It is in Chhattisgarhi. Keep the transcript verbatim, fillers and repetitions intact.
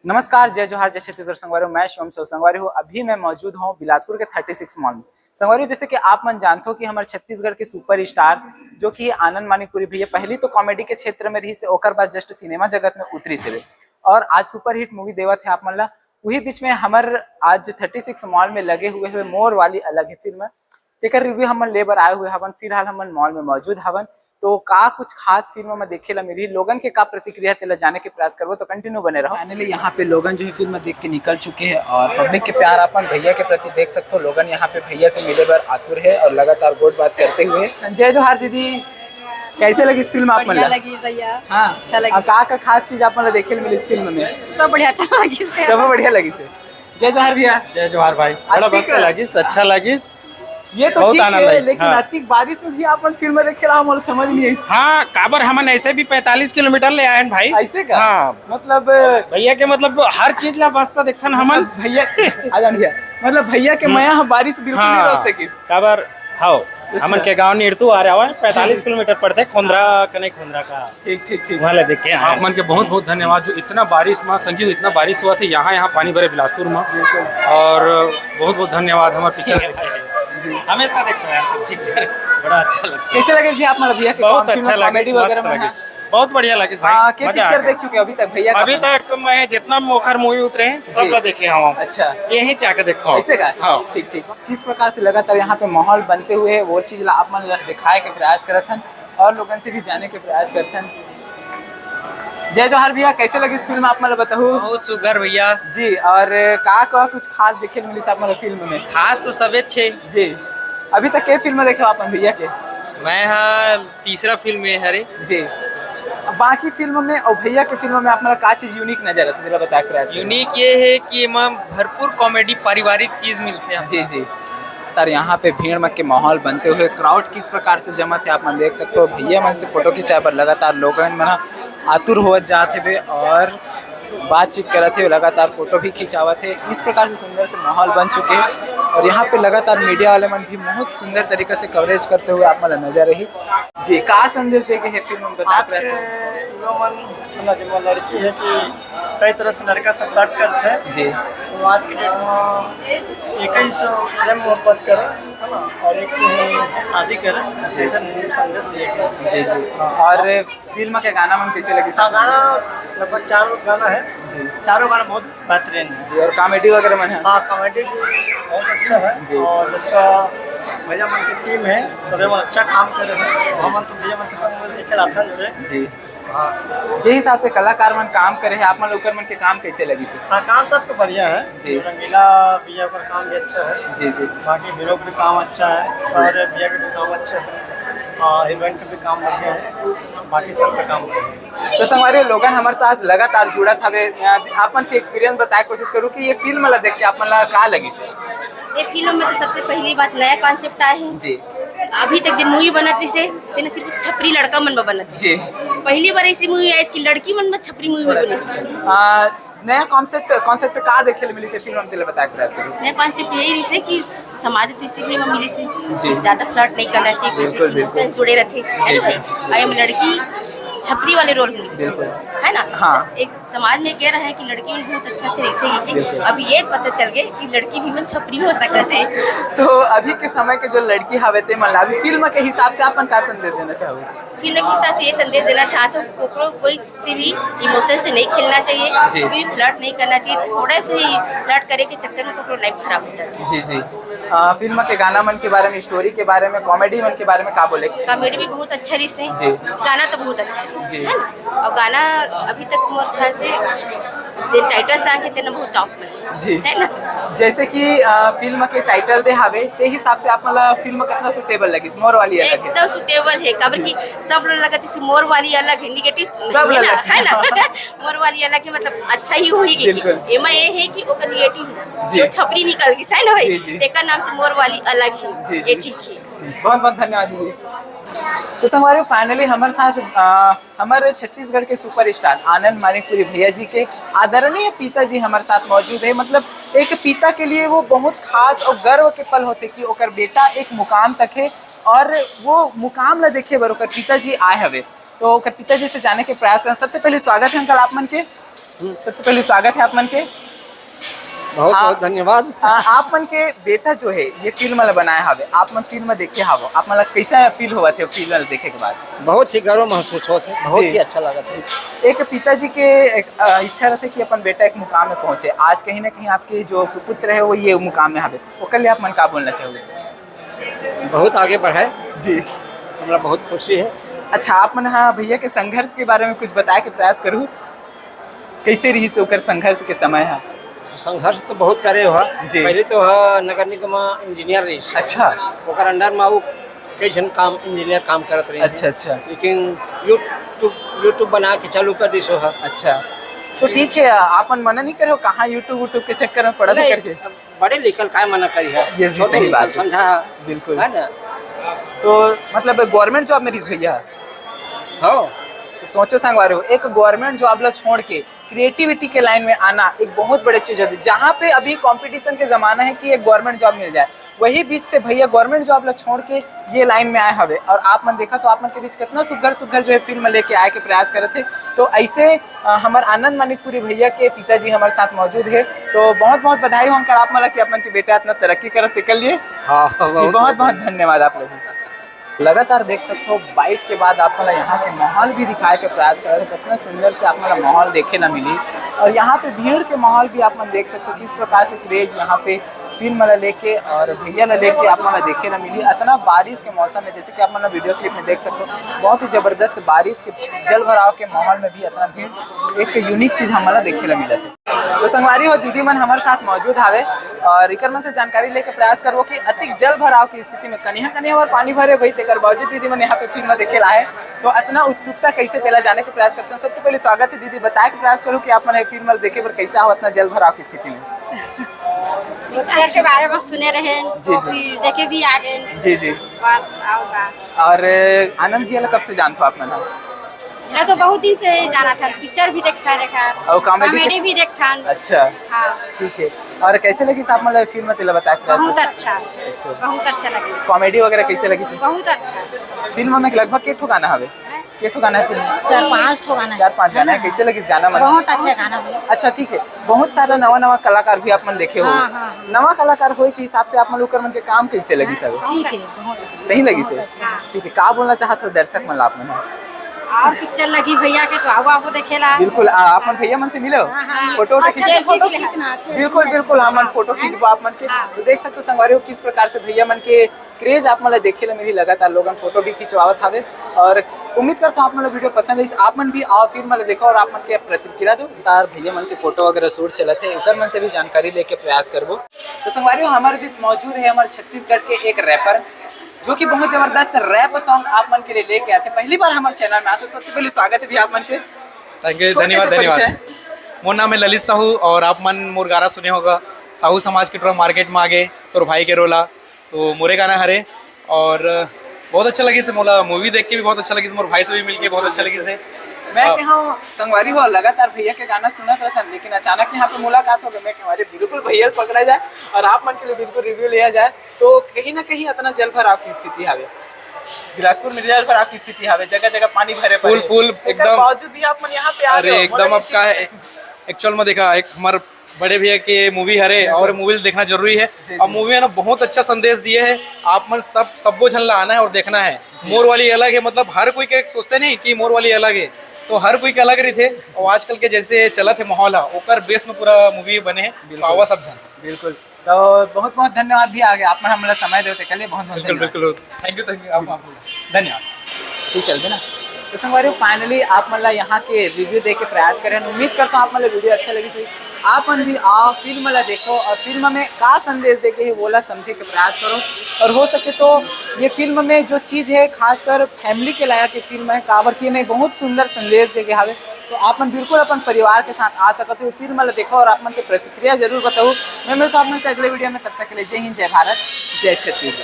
नमस्कार, जय जोहार, जय छत्तीसगढ़ संगवारी हो। मैं शिवम साहू संगवारी हो। अभी मैं मौजूद हूँ बिलासपुर के थर्टी सिक्स मॉल में। संगवारी हो, जैसे कि आप मन जानते हो कि हमारे छत्तीसगढ़ के सुपर स्टार जो कि आनंद मानिकपुरी भैया पहली तो कॉमेडी के क्षेत्र में रहिस हे, ओकर बाद जस्ट सिनेमा जगत में उतरिस हे और आज सुपरहिट मूवी देवत हे आप मन ला। उही बीच में हमर आज थर्टी सिक्स मॉल में लगे हुए हुए मोर वाली अलग ही फिल्म, तेकर रिव्यू हमन ले बर आए हुए हवन। फिलहाल हमन मॉल में मौजूद हवन, तो का कुछ खास फिल्म में देखे ला मिलही, लोगन के का प्रतिक्रिया, तेला जाने के प्रयास करबो, तो कंटिन्यू बने रहो। फाइनली यहाँ पे लोगन जो है फिल्म देख के निकल चुके हैं और पब्लिक के प्यार अपन भैया के प्रति देख सकते हो। लोगन यहाँ पे भैया से मिले बर आतुर है और लगातार गोठ बात करते हुए। जय जोहार दीदी, कैसे लगिस फिल्म आप मन बढ़िया ला? लगी भैया। हाँ, अच्छा लगिस। अब का का खास चीज आप मन ला देखे ला मिलिस फिल्म में? सब बढ़िया, अच्छा लगिस। सब बढ़िया लगिस हे। जय जोहार भैया। जय जोहार भाई। बड़ा अतिक- मस्त लगिस, अच्छा लगिस। ये तो बहुत ठीक आनंद है, आइस, लेकिन हाँ। अतिक बारिश में भी आप मन फिल्म देखे ला, मोला समझ नहीं आइस। हाँ, काबर हमन ऐसे भी पैंतालीस किलोमीटर ले आए हैं भाई। ऐसे का? हाँ। मतलब भैया के मतलब हर चीज ला मस्त देखथन हमन। भैया, आ जान भैया, मतलब भैया के मया ह बारिश बिल्कुल नहीं हाँ, रोक सकिस। काबर हाँ, अच्छा। हमन के गांव निरतू आ रहे हैं, पैंतालीस किलोमीटर पड़थे, खोंदरा कने खोंदरा का। ठीक ठीक ठीक। वहाँ ला देखे हैं। आप मन के बहुत बहुत धन्यवाद जो इतना बारिश में संगीत, इतना बारिश हुआ थे यहाँ यहाँ पानी भरे बिलासपुर में। और बहुत बहुत धन्यवाद हमारे पिक्चर देखे के लिए। हमेशा देखते हैं आपको पिक्चर, बड़ा अच्छा लगता है। कैसे लगे भैया आप मन ला भैया के बहुत काम, अच्छा फिल्म, लगिस, comedy वगैरह मस्त में? लगिस, बहुत बढ़िया लगिस भाई। हाँ, के मजा आ पिक्चर गया। देख चुके हो अभी तक भैया का? अभी तक मैं जितना मोखर मूवी उतरे हैं सब जी। ला देखे हूँ। अच्छा। यहीं जाके देखता हूँ। ऐसे का? हाँ। ठीक ठीक। किस प्रकार से लगातार यहाँ पे माहौल बनते हुए वो चीज ला आप मन ला दिखाए के प्रयास करत हन और लोगन से भी जाने के प्रयास करत हन। जय जोहार भैया, कैसे लगिस फिल्म आप मन ला बताहू? बहुत सुघर भैया। जी, और का का कुछ खास देखे ला मिलिस आप मन ला फिल्म में? खास तो सबे छे। जी, अभी तक के फिल्म देखे हो आप मन भैया के? मैं हा तीसरा फिल्म में हरे। जी, अब बाकी फिल्म में और भैया के फिल्म में आप मन ला का चीज यूनिक नजर आथे, जरा बताए के प्रयास करो। यूनिक ये है कि एमा भरपूर कॉमेडी पारिवारिक चीज मिलथे हमन। जी जी। तर यहाँ पे भीड़ में के माहौल बनते हुए क्राउड किस प्रकार से जमा थे आप मन देख सकते हो। भैया मन से फोटो खिंचाए बर लगातार लोगन मन आतुर होवत जात हेबे और बातचीत करत हे, लगातार फोटो भी खिंचावत हे। इस प्रकार से सुंदर से माहौल बन चुके हे और यहाँ पे लगातार मीडिया वाले मन भी बहुत सुंदर तरीका से कवरेज करते हुए आप मन ला नजर आही। जी, का संदेश देके हे फिल्म में, बताए आज के प्रयास करो। युवा मन, समझ, वो लड़की है कि कई तरह से लड़का से फ्लर्ट करते हैं। जी तो आज के डेट में एक ही से प्रेम मोहब्बत करें, है ना, और एक से ही शादी करें, ऐसा संदेश दिया गया। जी जी। और फिल्म के गाना मन कैसे लगिस? हाँ, गाना लगभग चार गाना है। जी चारों गाना बहुत बेहतरीन है। जी, और कॉमेडी वगैरह मन है? हाँ, कॉमेडी भी बहुत अच्छा है। जी। और जितना भैया मन की टीम है, सभी मन अच्छा काम कर रहे हैं। हम तो भैया मन के संग में देखे राथन से। जी। जे हिसाब से कलाकार मन काम करे हे, आप मन ला ओकर मन के काम कैसे लगिस? हाँ, काम सबको बढ़िया है। जी। रंगीला भैया का काम भी अच्छा है। जी जी। बाकी हीरो भी काम अच्छा है, सारे भैया के भी काम अच्छा है। हाँ, हीरोइन के भी काम बढ़िया है, बाकी सबका काम बढ़िया है। तो संगवारी लोगन हमारे साथ लगातार जुड़त हवे, आप मन के एक्सपीरियंस बताए कोशिश करू कि ये फिल्म ला देख के आप मन ला का लगिस? ये फिल्म में तो सबसे पहली बात नया कॉन्सेप्ट आए है। जी। अभी तक जिन मूवी बनत रहिसे तेन सिर्फ छपरी लड़का मन में बनत रहिसे। जी। पहली बार ऐसी मूवी आई कि लड़की मन में छपरी मूवी बनी। आ, नया कॉन्सेप्ट, कॉन्सेप्ट का देखे ला मिलिस फिल्म में, तेला बताए के प्रयास करू। नया कॉन्सेप्ट यही रहिसे कि समाज तो इसी भी में मिलिसे जी। ज्यादा फ्लर्ट नहीं करना चाहिए, किसी बिल्कुल, बिल्कुल। इमोशन जुड़े रहते है ना भाई। और हम लड़की छपरी वाले रोल में बिल्कुल। है ना? हाँ। एक समाज में कह रहा है कि लड़की मन बहुत अच्छा से रहिथे। बिल्कुल। अब ये पता चल गया कि लड़की भी मन छपरी हो सकते थे। तो अभी के समय के जो लड़की हवे ते मन ला अभी फिल्म के हिसाब से आप मन का संदेश देना चाहू? फिल्म के हिसाब से ये संदेश देना चाहता हूँ, कोई कोई से भी इमोशन से नहीं खेलना चाहिए, जी। कोई फ्लर्ट नहीं करना चाहिए। थोड़ा से ही फ्लर्ट करे के चक्कर में कोई लाइफ खराब हो जाती है। जी जी। आ, फिल्म के गाना मन के बारे में, स्टोरी के बारे में, कॉमेडी मन के बारे में का बोले? कॉमेडी भी बहुत अच्छा रहिसे, जी। गाना तो बहुत अच्छा रहिसे, जी। है ना? और गाना अभी तक मोर ख्याल से जे टाइटल सॉन्ग है तेना बहुत टॉप में है, जी। है ना? जैसे कि आ, फिल्म के टाइटल दे हवे ते हिसाब से आप मन ला फिल्म कितना सुटेबल लगिस? मोर वाली अलग है। एकदम सुटेबल है, काबर कि सब लोग लगत इसे मोर वाली अलग है, निगेटिव सब है ना, लगत है ना? है। मोर वाली अलग है, मतलब अच्छा ही होई। बिल्कुल। एमा ये है कि ओकर निगेटिव है, जी। जो छपरी निकल गई है ना भाई, जी, जी। तेकर नाम से मोर वाली अलग जी, है, जी। ये ठीक है। बहुत बहुत धन्यवाद दीदी। तो संगवारी फाइनली हमारे साथ आ, हमारे छत्तीसगढ़ के सुपरस्टार आनंद मानिकपुरी भैया जी के आदरणीय पिताजी हमारे साथ मौजूद है। मतलब एक पिता के लिए वो बहुत खास और गर्व के पल होते कि ओकर बेटा एक मुकाम तक है और वो मुकाम ला देखे बर ओकर पिताजी आए हवे। तो ओकर पिताजी से जाने के प्रयास करन। सबसे पहले स्वागत है अंकल आप मन के। सबसे पहले स्वागत है आप मन के। बहुत आ, बहुत धन्यवाद। आ, आप मन के बेटा जो है ये फिल्म ला बनाए हवे, आप मन फिल्म देखे हवो, आप मन ला कैसा फील होवत है फिल्म ला देखे के बाद? बहुत ही गर्व महसूस होत है, बहुत जी। ही अच्छा लगत है। एक पिताजी के एक, आ, इच्छा रहते कि अपन बेटा एक मुकाम में पहुंचे, आज कहीं ना कहीं आपके जो सुपुत्र है वो ये मुकाम में हवे, ओकर लिए आप मन का बोलना चाहोगे? बहुत आगे बढ़ाए जी। हमरा बहुत खुशी है। अच्छा, आप मन हा भैया के संघर्ष के बारे में कुछ बताए के प्रयास करू, कैसे रही से ओकर संघर्ष के समय हा? संघर्ष तो बहुत करे हो। जी। पहले तो ह नगर निगम इंजीनियर रही। अच्छा। ओकर अंडर में वो कई जन काम, इंजीनियर काम करत रही। अच्छा, अच्छा। लेकिन YouTube, YouTube बना के चालू कर दी सो है। अच्छा, तो ठीक है, आप मन मना नहीं करो कहाँ YouTube, YouTube के चक्कर में पड़त नहीं, करके? अब बड़े लिखल काय मना करी है? ये भी छोटे सही लिखल बात है। समझा। बिल्कुल। है ना? तो मतलब गवर्नमेंट जॉब में रहिस भैया? हाँ। तो सोचो संगवारी हो, एक गवर्नमेंट जॉब ला छोड़ के क्रिएटिविटी के लाइन में आना एक बहुत बड़े चीज होती है, जहाँ पे अभी कंपटीशन के जमाना है कि एक गवर्नमेंट जॉब मिल जाए। वही बीच से भैया गवर्नमेंट जॉब ला छोड़ के ये लाइन में आए हवे और आप मन देखा तो आप मन के बीच कितना सुघर सुघर जो है फिल्म लेके आए के प्रयास करत है। तो ऐसे अ, हमर आनंद मानिकपुरी भैया के पिताजी हमर साथ मौजूद है। तो बहुत बहुत बधाई हो अंकल आप मन ला कि आप मन के बेटा इतना तरक्की करत तेकर लिए। हाँ, जी, बहुत बहुत बहुत धन्यवाद आप लोगों का। लगातार देख सकते हो बाइट के बाद आप मन ला यहाँ के माहौल भी दिखाए के प्रयास करत है, कितना सुंदर से आप मन ला माहौल देखे ला मिली। और यहाँ पे भीड़ के माहौल भी आप मन देख सकते हो किस प्रकार से क्रेज यहाँ पे फिल्म ला लेके और भैया ला लेके आप मन ला देखे ला मिली। इतना बारिश के मौसम में जैसे कि आप मन वीडियो क्लिप में देख सकते हो, बहुत ही जबरदस्त बारिश के जल भराव के माहौल में भी इतना भीड़, एक यूनिक चीज हमन ला देखे ला मिलत है। तो संगवारी हो, दीदी मन हमर साथ मौजूद हावे और इकर मन से जानकारी लेके प्रयास करबो कि अतिक जल भराव की स्थिति में कनिहा कनिहा बार पानी भरे भाई, तेकर बावजूद दीदी मन यहाँ पे फिल्म देखे ला आए। तो इतना उत्सुकता कैसे तेला जाने के प्रयास करते हैं। सबसे पहले स्वागत है दीदी, बताए के प्रयास करूँ कि आप मन ये फिल्म देखे बर कैसे आओ इतना जल भराव की स्थिति में? पिक्चर के बारे में सुने रहे जी, और जी। फिर देखे भी आ गए। जी, जी। बस आओ बा। और आनंद भैया ला कब से जानत हो आप मन? मैं तो बहुत दिन से जाना था, पिक्चर भी देखता देखा, और कॉमेडी कॉमेडी के- भी देखता। अच्छा। हाँ। ठीक है। और कैसे लगी आप मन ला फिल्म, तेला बता के? बहुत अच्छा। अच्छा। बहुत अच्छा लगे। कॉमेडी वगैरह कैसे लगी? बहुत अच्छा। फिल्म में लगभग के ठो गाना हवे? के ठो गाना है फिल्म में? चार पांच ठो गाना है। चार पांच गाना है। है ना? कैसे लगी गाना मन? बहुत अच्छा गाना भैया। अच्छा, ठीक है। बहुत सारा नवा नवा कलाकार भी आप मन देखे हो। हाँ, हाँ, हाँ। नवा कलाकार होए के हिसाब से आप मन ओकर मन के काम कैसे लगी सब? ठीक है, बहुत अच्छा। सही लगी बहुत से? अच्छा। ठीक है, का बोलना चाहत हो दर्शक मन ला आप मन? और पिक्चर लगी भैया के तो आओ, आपको देखेला। बिल्कुल, आ, आप मन भैया मन से मिलो। हाँ, हाँ। फोटो वोटो अच्छा, खींचो। फोटो खींचना, selfie बिल्कुल, लेना। बिल्कुल, हम मन हाँ, फोटो है ना? खींचबो आप मन के। हाँ। तो देख सकते हो संगवारी हो किस प्रकार से भैया मन के क्रेज आप मन ला देखे ला मिली, लगातार लोगन फोटो भी खिंचवावत हावे। और उम्मीद करता हूँ आप मन ला वीडियो पसंद आई, आप मन भी आओ फिल्म ला देखो और आप मन के प्रतिक्रिया दो। तार भैया मन से फोटो वगैरह शूट चलत है, ओकर मन से भी जानकारी लेके प्रयास करबो। तो संगवारी हो, हमारे बीच मौजूद है हमारे छत्तीसगढ़ के एक रैपर, जो कि बहुत जबरदस्त रैप सॉन्ग आप मन के लिए लेके आते। पहली बार हमारे चैनल में आते, तो सबसे पहले स्वागत है भी आप मन के। थैंक यू, छोटे धन्यवाद, से धन्यवाद। परिचय। मोर नाम है ललित साहू और आप मन मोर गाना सुने होगा, साहू समाज के टोरा मार्केट में आगे तोर भाई के रोला, तो मोरे गाना हरे। और बहुत अच्छा लगिस मोला, मूवी देख के भी बहुत अच्छा लगिस, मोर भाई से भी मिलके बहुत अच्छा लगिस। मैं हाँ। कहा हूँ संगवारी हो, लगातार भैया के गाना सुनत रहता, लेकिन अचानक यहाँ पे मुलाकात हो गई। मैं कहा, "अरे बिल्कुल भैया पकड़ा जाए और आप मन के लिए बिल्कुल रिव्यू लिया जाए।" तो कहीं ना कहीं इतना जल भराव की स्थिति हावे, बिलासपुर में जल भराव की स्थिति हावे, जगह जगह पानी भरे पुल, पड़े। पुल, एकर एकदम। बावजूद भी आप मन यहाँ पे आ अरे, रहे हो, एकदम। मतलब ये अब का चीज़ है, एक्चुअल में देखा, एक हमार बड़े भैया के मूवी हरे बिल्कुल। और मूवी देखना जरूरी है। जी, और जी। मूवी है ना, बहुत अच्छा संदेश दिए है। आप मन सब, सबो झन ला आना है और देखना है। जी। मोर वाली अलग है, मतलब हर कोई के सोचते नहीं कि मोर वाली अलग है, तो हर कोई के अलग रहिथे। और आजकल के जैसे चलत है माहौल है, ओकर बेस में पूरा मूवी बने है, बिल्कुल। तो आवा सब झन। बिल्कुल। तो बहुत बहुत धन्यवाद भी आगे आप मन हमला समय देते के लिए बहुत बहुत बिल्कुल, धन्यवाद। बिल्कुल। Thank you, thank you. आप, आप धन्यवाद। ठीक चलते ना। तो संगवारी, फाइनली आप मन ला यहाँ के रिव्यू दे के प्रयास करे हन। उम्मीद करता हूँ आप मन ला वीडियो अच्छा लगी सही। आप मन भी आओ, फिल्म ला देखो और फिल्म में का संदेश देके है वो ला समझे के प्रयास करो। और हो सके तो ये फिल्म में जो चीज़ है खासकर फैमिली के लायक ये फिल्म है, काबर की में बहुत सुंदर संदेश देके हावे। तो आप मन बिल्कुल अपन परिवार के साथ आ सकते हो, फिल्म ला देखो और आप मन के प्रतिक्रिया जरूर बताओ। मैं मिलता हूँ आप मन से अगले वीडियो में, तब तक के लिए जय हिंद, जय भारत, जय छत्तीसगढ़।